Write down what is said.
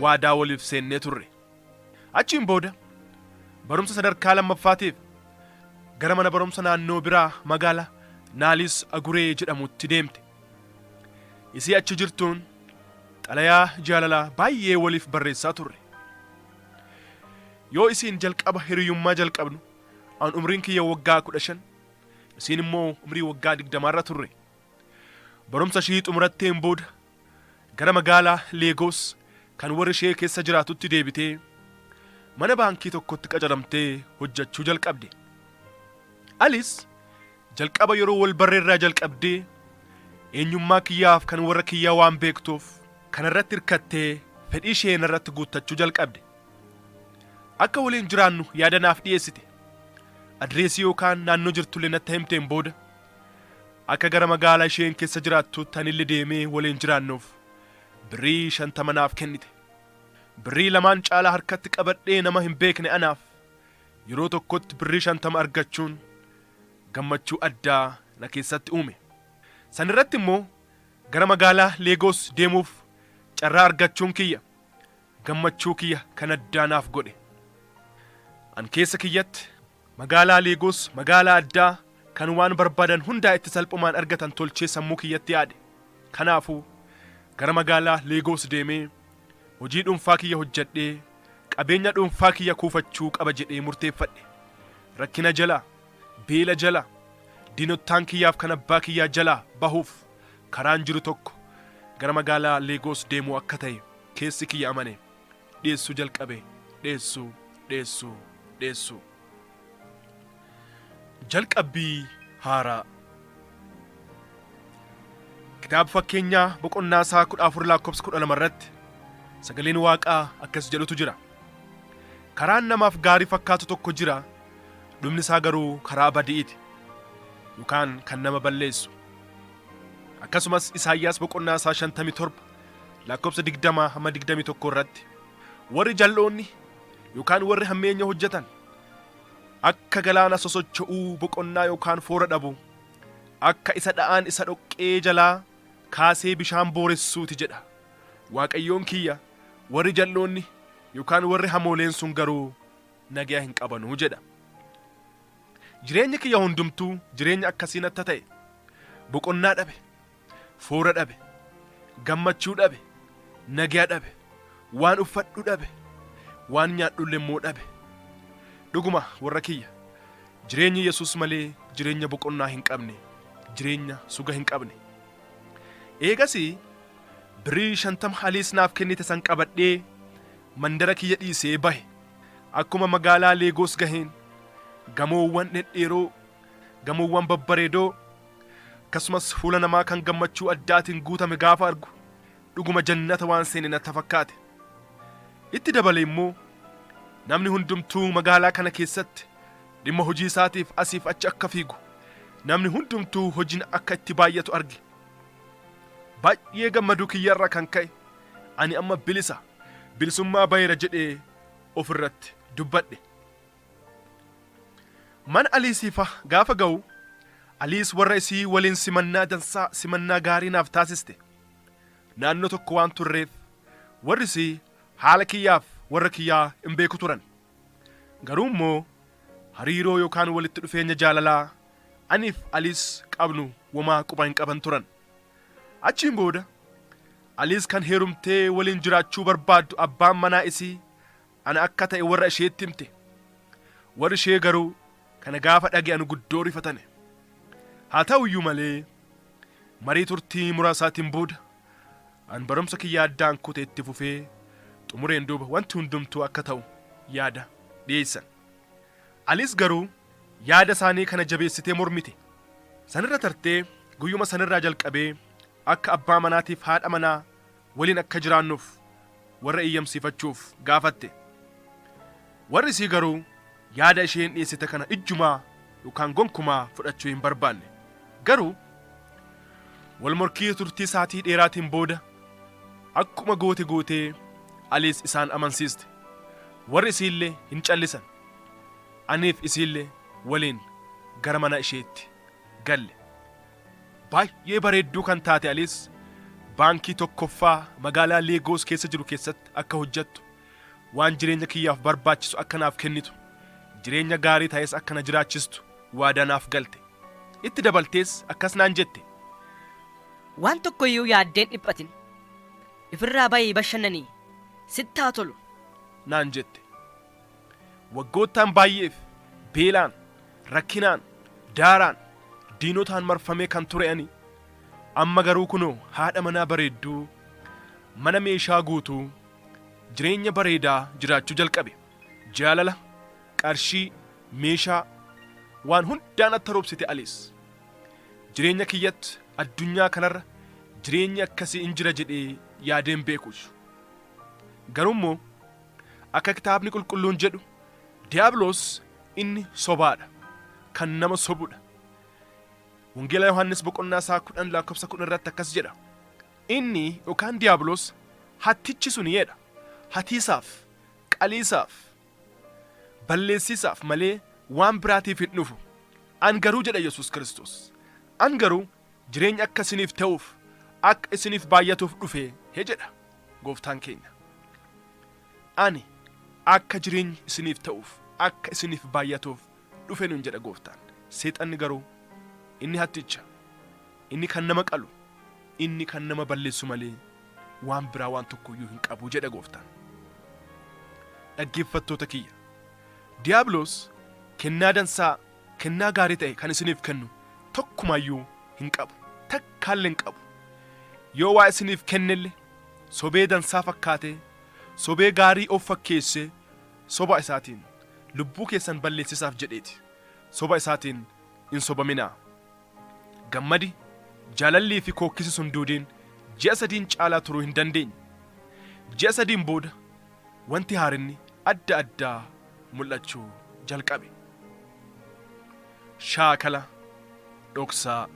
Waadaa waliif seennee turre. Achiin booda barumsa sadarkaa lammaffaatiif gara mana barumsa naannoo biraa magaala Naalis Aguree jedhamutti deemte. Isii achi jirtuun xalayaa jaalalaa baay'ee waliif barreessaa turre. Yoo isiin jalqaba hiriyummaa jalqabnu an umriin kiyya waggaa 15, isiin immoo umrii waggaa 20 irra turre. Barumsa ishii xumuratteen booda gara magaalaa Leegoos kan warri ishee keessa jiraatutti deebitee mana baankii tokkotti qacaramtee hojjechuu jalqabde. Alis jalqaba yeroo wal barreerraa jalqabdee eenyummaa kiyyaaf kan warra kiyyaa waan beektuuf kanarratti hirkattee fedhii ishee narratti guuttachuu jalqabde. Akka waliin jiraannu yaada naaf dhiyeessite. Adreesii yookaan naannoo jirtullee natti himteen booda akka gara magaalaa isheen keessa jiraattutti anillee deemee waliin jiraannuuf birrii 50 naaf kennite. Birrii lamaan caalaa harkatti qabadhee nama hin beekne anaaf yeroo tokkotti birrii 50 argachuun gammachuu addaa na keessatti uume. San irratti immoo gara magaalaa Leegoos deemuuf carraa argachuun kiyya gammachuu kiyya kan addaa naaf godhe. An keessa kiyyatti magaalaa Leegoos magaalaa addaa kan waan barbaadan hundaa itti salphumaan argatan tolchee sammuu kiyyatti yaade. Kanaafuu gara magaalaa Leegoos deemee hojii dhuunfaa kiyya hojjedhee qabeenya dhuunfaa kiyya kuufachuu qaba jedhee murteeffadhe. Rakkina jalaa, beela jalaa, diinottaan kiyyaaf kan abbaa kiyyaa jalaa bahuuf karaan jiru tokko gara magaalaa Leegoos deemuu akka ta'e keessi kiyya amane. Dheessuu jalqabe. Dheessuu, dheessuu, dheessuu. Jalqabbii haaraa. Kitaaba Fakkeenyaa boqonnaa isaa 14 lakkoofsa 12 irratti sagaleen Waaqaa akkas jedhutu jira. Karaan namaaf gaarii fakkaatu tokko jira, dhumni isaa garuu karaa badi'iiti yookaan kan nama balleessu. Akkasumas Isaayyaas boqonnaa isaa 57 lakkoofsa 20 hamma 21 irratti warri jal'oonni yookaan warri hammeenya hojjetan akka galaana sosocho'uu boqonnaa yookaan foora dhabu, akka isa dha'aan isa dhoqqee jalaa kaasee bishaan booressuuti jedha. Waaqayyoon kiyya, warri jal'oonni yookaan warri hamooleen sun garuu nagaya hin qabanuu jedha. Jireenyi kiyya hundumtuu jireenya akkasii natta ta'e. Boqonnaa dhabe, foora dhabe, gammachuu dhabe, nagaya dhabe, waan uffadhu dhabe, waan nyaadhullee immoo dhabe. Dhuguma warra kiyya, jireenyi Yesuus malee jireenya boqonnaa hin qabne, jireenya suga hin qabne. Eegasii birrii 50 Aliis naaf kennite san qabadhee mandara kiyya dhiisee bahe. Akkuma magaalaa Leegoos gaheen gamoowwan dhedheeroo, gamoowwan babbareedoo, akkasumas fuula namaa kan gammachuu addaatiin guutame gaafa argu dhuguma jannata waan seene natti fakkaate. Itti dabalee immoo namni hundumtuu magaalaa kana keessatti dhimma hojii isaatiif asiif achi akka fiigu, namni hundumtuu hojiin akka itti baay'atu arge. Baay'ee gammaduu kiyyarraa kan ka'e ani amma bilisa, bilisummaa baheera jedhee ofirratti dubbadhe. Mana Aliisiifa gaafa ga'u, Aliis warra isii waliin simannaa dansaa, simannaa gaarii naaf taasiste. Naannoo tokko waan turreef warri isii haala kiyyaaf warra kiyyaa hin beeku turan. Garuu immoo hariiroo yookaan walitti dhufeenya jaalalaa aniif Aliis qabnu womaa quba hin qaban turan. Achiin booda Aliis kan heerumtee waliin jiraachuu barbaaddu abbaan manaa isii ana akka ta'e warra isheetti himte. Warri ishee garuu kana gaafa dhage'anu guddoo rifatane. Haa ta'u iyyuu malee marii turtii muraasaatiin booda an barumsa kiyya addaan kute itti fufee xumureen duuba wanti hundumtuu akka ta'u yaada dhiyeessan. Aliis garuu yaada isaanii kana jabeessitee mormite. Sanirra tartee guyyuma sanirraa jalqabee akka abbaa manaatiif haadha manaa waliin akka jiraannuuf warra eeyyamsiifachuuf gaafatte. Warri isii garuu yaada isheen dhiyeessite kana ijjumaa yookaan gonkumaa fudhachuu hin barbaanne. Garuu wal morkii turtii saatii dheeraatiin booda akkuma goote gootee Aliis isaan amansiiste. Warri isiillee hin callisan. Aniif isiillee waliin gara mana isheetti galle. Baay'ee bareedduu kan taate Aliis Baankii tokkoffaa magaalaa Leegoos keessa jiru keessatti akka hojjettu, waan jireenya kiyyaaf barbaachisu akka naaf kennitu, jireenya gaarii ta'es akka na jiraachistu waadaa naaf galte. Itti dabaltees akkas naan jette. Waan tokkoyyuu yaaddeen dhiphatin. Ifirraa bayii bashannanii. Sitti haa tolu. Naan jette. Waggoottaan baay'eef beelaan, rakkinaan, daaraan, diinotaan marfamee kan ture ani, amma garuu kunoo haadha manaa bareedduu, mana meeshaa guutuu, jireenya bareedaa jiraachuu jalqabe. Jaalala, qarshii, meeshaa, waan hundaan natti roobsite Aliis. Jireenya kiyyatti addunyaa kanarra jireenyi akkasii in jira jedhee yaadeen beeku. Garuu immoo akka Kitaabni Qulqulluun jedhu, Diiyaabiloos inni sobaadha. Kan nama sobudha. Wangeela Yohaannis boqonnaa isaa 10 lakkoofsa 10 irratti akkas jedha. Inni yookaan Diiyaabiloos hattichi suni jedha. Hatiisaaf, qaliisaaf, balleessiisaaf malee waan biraatiif hin dhufu. An garuu, jedha Yesuus Kiristoos. An garuu jireenya akka isiniif ta'uuf, akka isiniif baay'atuuf dhufe jedha gooftaan keenya. Ani akka jireenyi isiniif ta'uuf, akka isiniif baay'atuuf dhufe nuun jedha gooftaan. Seexanni garuu inni hatticha, inni kan nama qalu, inni kan nama balleessu malee waan biraa waan tokkoyyuu hin qabu jedha gooftaan. Dhaggeeffattoota kiyya, Diiyaabiloos kennaa dansaa, kennaa gaarii ta'e kan isiniif kennu tokkumayyuu hin qabu. Takkaallee hin qabu. Yoo waa isiniif kennelle sobee dansaa fakkaatee, sobee gaarii of fakkeessee, soba isaatiin lubbuu keessan balleessisaaf jedheeti. Soba isaatiin hin sobaminaa. Gammadi, jaalallii fi kookkisi sun duudiin ji'a 3n caalaa turuu hin dandeenye. Ji'a 3n booda wanti haarinni adda addaa mul'achuu jalqabe. Shaakala dhoksaa.